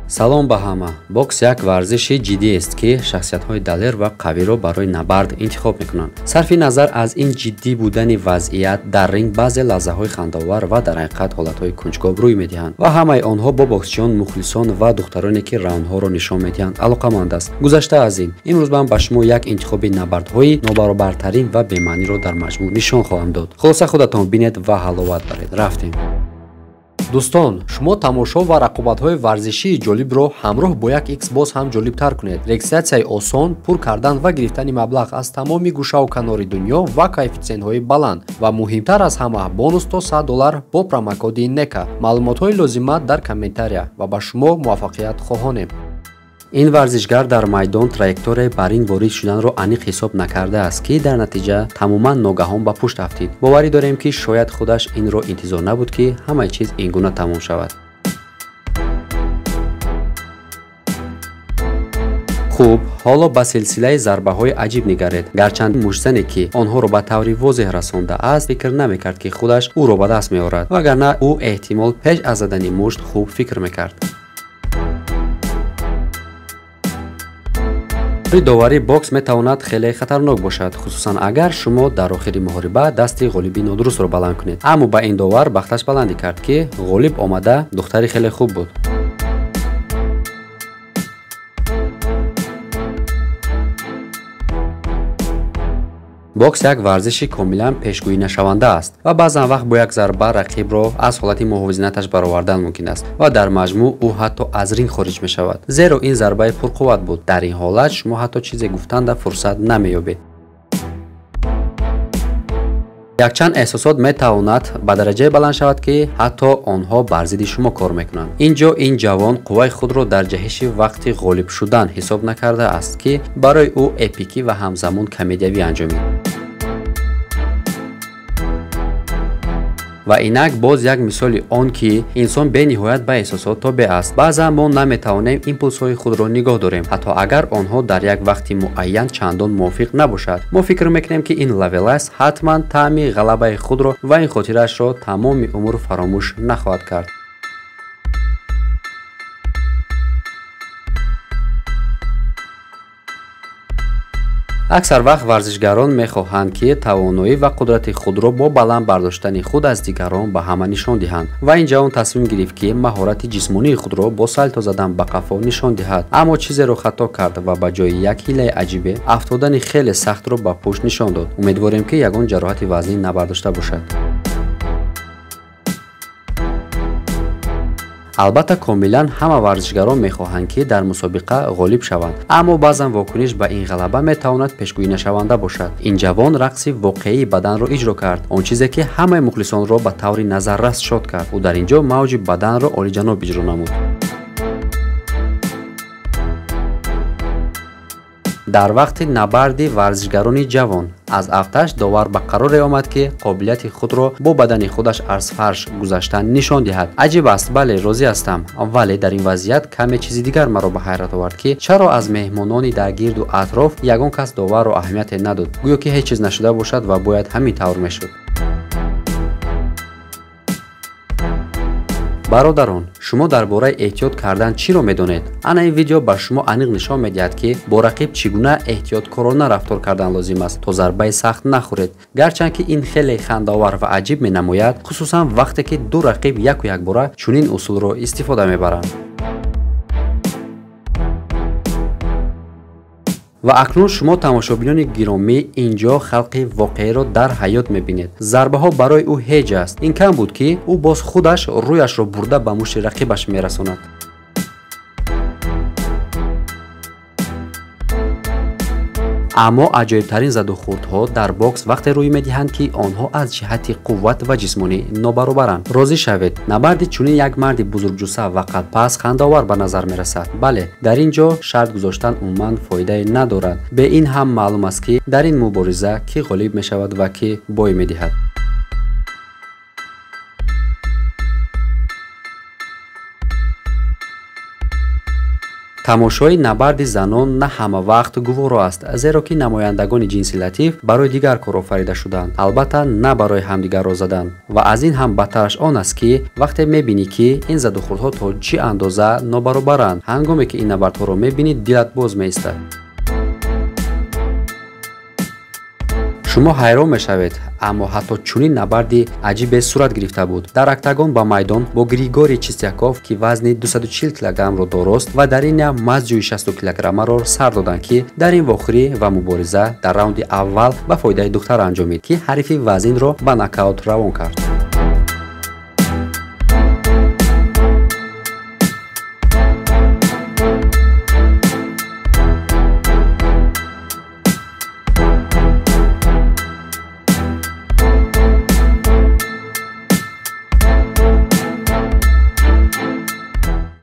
Салом ба ҳама. Бокс як варзиши ҷиддиест, ки шахсиятҳои далер ва қавиро барои набард интихоб мекунанд. Сарфи назар аз ин ҷиддӣ будани вазъият, дар ринг баъзе лаҳзаҳои хандаовар ва дар ҳақиқат ҳолатҳои кунҷков рӯй медиҳанд ва ҳамаи онҳо бо боксчиён, мухлисон ва духтароне, ки раундҳоро нишон медиҳанд, алоқаманд аст. Гузашта аз ин, имрӯз ман ба шумо як интихоби набардҳои нобаробартарин ва бемаъниро дар маҷмӯъ нишон хоҳам дод. Хулоса, худатон бинед ва ҳаловат баред. Рафтем. Дӯстон, шумо тамошо ва рақобатҳои варзишии ҷолибро ҳамроҳ бо як X боз ҳам ҷолибтар кунед. Регистратсияи осон, пур кардан ва гирифтани маблағ аз тамоми гӯшаву канори дунё ва коэффитсиентҳои баланд ва муҳимтар аз ҳама бонус то $100 бо промокоди NEKA. Маълумотҳои лозима дар комментария ва ба шумо муваффақият хоҳонем. Ин варзишгар дар майдон траекторияи бар ринг ворид шуданро аниқ ҳисоб накардааст, ки дар натиҷа тамоман ногаҳон ба пушт афтид. Боварӣ дорем, ки шояд худаш инро интизор набуд, ки ҳамаи чиз ин гуна тамом шавад. Хуб, ҳоло ба силсилаи зарбаҳои аҷиб нигаред. Гарчанд муштзане, ки онҳоро ба таври возеҳ расондааст, фикр намекард, ки худаш ӯро ба даст меорад, вагарна ӯ эҳтимол пеш аз задани мушт хуб фикр мекард. Доварии бокс метавонад хеле хатарнок бошад, хусусан агар шумо дар охири муҳориба дасти ғолиби нодурустро баланд кунед. Аммо ба ин довар бахташ баландӣ кард, ки ғолиб омада духтари хеле хуб буд. Бокс як варзиши комилан пешгӯинашаванда аст ва баъзан вақт бо як зарба рақибро аз ҳолати мувозинаташ баровардан мумкин аст ва дар маҷмӯъ ӯ ҳатто аз ринг хориҷ мешавад, зеро ин зарбаи пурқувват буд. Дар ин ҳолат шумо ҳатто чизе гуфтанда фурсат намеёбед. Якчанд эҳсосот метавонад ба дараҷае баланд шавад, ки ҳатто онҳо бар зидди шумо кор мекунанд. Ин ҷо ин ҷавон қувваи худро дар ҷаҳиши вақти ғолиб шудан ҳисоб накардааст, ки барои ӯ эпикӣ ва ҳамзамон комедиявӣ анҷомид. Ва инак боз як мисоли он, ки инсон бениҳоят ба эҳсосот тобеъ аст. Баъзан мо наметавонем импулсҳои худро нигоҳ дорем, ҳатто агар онҳо дар як вақти муайян чандон мувофиқ набошад. Мо фикр мекунем, ки ин Лавелас ҳатман таъми ғалабаи худро ва ин хотираашро тамоми умр фаромӯш нахоҳад кард. Аксар вақт варзишгарон мехоҳанд, ки тавоноӣ ва қудрати худро бо баланд бардоштани худ аз дигарон ба ҳама нишон диҳанд. Ва ин ҷавон тасмим гирифт, ки маҳорати ҷисмонии худро бо салто задан ба қафо нишон диҳад, аммо чизеро хато кард ва ба ҷои як ҳилаи аҷибе афтодани хеле сахтро ба пушт нишон дод. Умедворем, ки ягон ҷароҳати вазнин набардошта бошад. Албатта, комилан ҳама варзишгарон мехоҳанд, ки дар мусобиқа ғолиб шаванд, аммо баъзан вокуниш ба ин ғалаба метавонад пешгӯинашаванда бошад. Ин ҷавон рақси воқеии баданро иҷро кард, он чизе, ки ҳамаи мухлисонро ба таври назаррас шод кард. Ӯ дар ин ҷо мавҷи баданро олиҷаноб иҷро намуд. Дар вақти набарди варзишгарони ҷавон аз афташ довар ба қароре омад, ки қобилияти худро бо бадани худаш аз фарш гузаштан нишон диҳад. Аҷиб аст, бале, розӣ ҳастам, вале дар ин вазъият каме чизи дигар маро ба ҳайрат овард, ки чаро аз меҳмонони дар гирду атроф ягон кас доварро аҳамияте надод, гӯё ки ҳеҷ чиз нашуда бошад ва бояд ҳамин тавр мешуд. Бародарон, шумо дар бораи эҳтиёт кардан чиро медонед? Ана ин видео ба шумо аниқ нишон медиҳад, ки бо рақиб чӣ гуна эҳтиёткорона рафтор кардан лозим аст, то зарбаи сахт нахӯред. Гарчанд ки ин хеле хандаовар ва аҷиб менамояд, хусусан вақте ки ду рақиб яку якбора чунин усулро истифода мебаранд. Ва акнун шумо, тамошобинони гиромӣ, ин ҷо халқи воқеиро дар ҳаёт мебинед. Зарбаҳо барои ӯ ҳеҷ аст. Ин кам буд, ки ӯ боз худаш рӯяшро бурда ба мушти рақибаш мерасонад. Аммо аҷоибтарин задухӯрдҳо дар бокс вақте рӯй медиҳанд, ки онҳо аз ҷиҳати қувват ва ҷисмонӣ нобаробаранд. Розӣ шавед, набарди чунин як марди бузургҷусса ва қадпаст хандаовар ба назар мерасад. Бале, дар ин ҷо шарт гузоштан умуман фоидае надорад. Бе ин ҳам маълум аст, ки дар ин мубориза кӣ ғолиб мешавад ва кӣ бой медиҳад. Тамошои набарди занон на ҳама вақт гуворо аст, зеро ки намояндагони ҷинси латиф барои дигар кор офарида шуданд, албатта, на барои ҳамдигарро задан. Ва аз ин ҳам бадтараш он аст, ки вақте мебинӣ, ки ин задухӯрдҳо то чӣ андоза нобаробаранд. Ҳангоме ки ин набардҳоро мебинӣ, дилат боз меистад. Шумо ҳайрон мешавед, аммо ҳатто чунин набарди аҷибе сурат гирифта буд. Дар октагон ба майдон бо Григорий Чистяков, ки вазни 240 килограммро дорост, ва Дарина Мазҷӯи 60 килограммаро сар доданд, ки дар ин вохӯрӣ ва мубориза дар раунди аввал ба фоидаи духтар анҷомид, ки ҳарифи вазнинро ба нокаут равон кард.